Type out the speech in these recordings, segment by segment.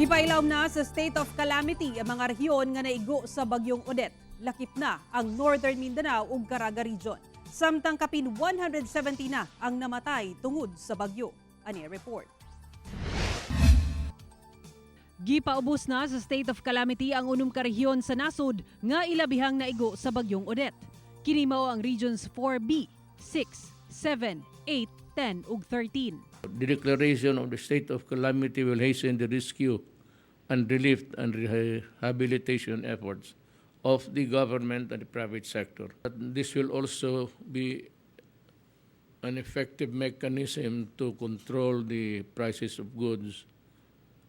Gipailawom na sa state of calamity ang mga rehiyon nga naigo sa bagyong Odette. Lakip na ang Northern Mindanao ug Caraga Region. Samtang kapin 170 na ang namatay tungod sa bagyo. Ani report. Gipaubos na sa state of calamity ang unom ka rehiyon sa nasod nga ilabihang naigo sa bagyong Odette. Kini mao ang regions 4B, 6, 7, 8, 10 ug 13. The declaration of the state of calamity will hasten the rescue and relief and rehabilitation efforts of the government and the private sector. But this will also be an effective mechanism to control the prices of goods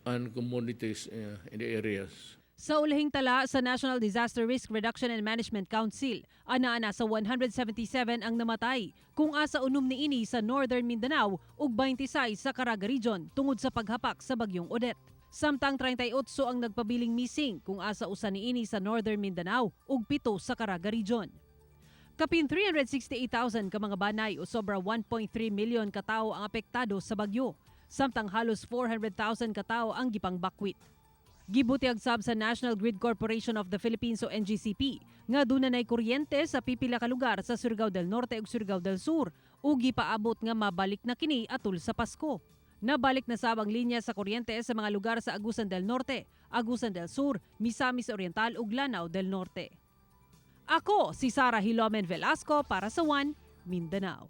and commodities in the areas. Sa ulahing tala sa National Disaster Risk Reduction and Management Council, ana-ana sa 177 ang namatay kung asa 6 niini sa Northern Mindanao ug 26 sa Caraga Region tungod sa paghapak sa bagyong Odette. Samtang 38 ang nagpabiling missing kung asa 1 niini sa Northern Mindanao ug 7 sa Caraga Region. Kapin 368,000 ka mga banay o sobra 1.3 million katao ang apektado sa bagyo. Samtang halos 400,000 katao ang gipangbakwit. Gibutyag sab sa National Grid Corporation of the Philippines o NGCP nga duna nay kuryente sa pipila ka lugar sa Surigao del Norte ug Surigao del Sur ug gipaabot nga mabalik na kini atul sa Pasko. Nabalik na sab ang linya sa kuryente sa mga lugar sa Agusan del Norte, Agusan del Sur, Misamis Oriental ug Lanao del Norte. Ako si Sara Hilomen Velasco para sa One Mindanao.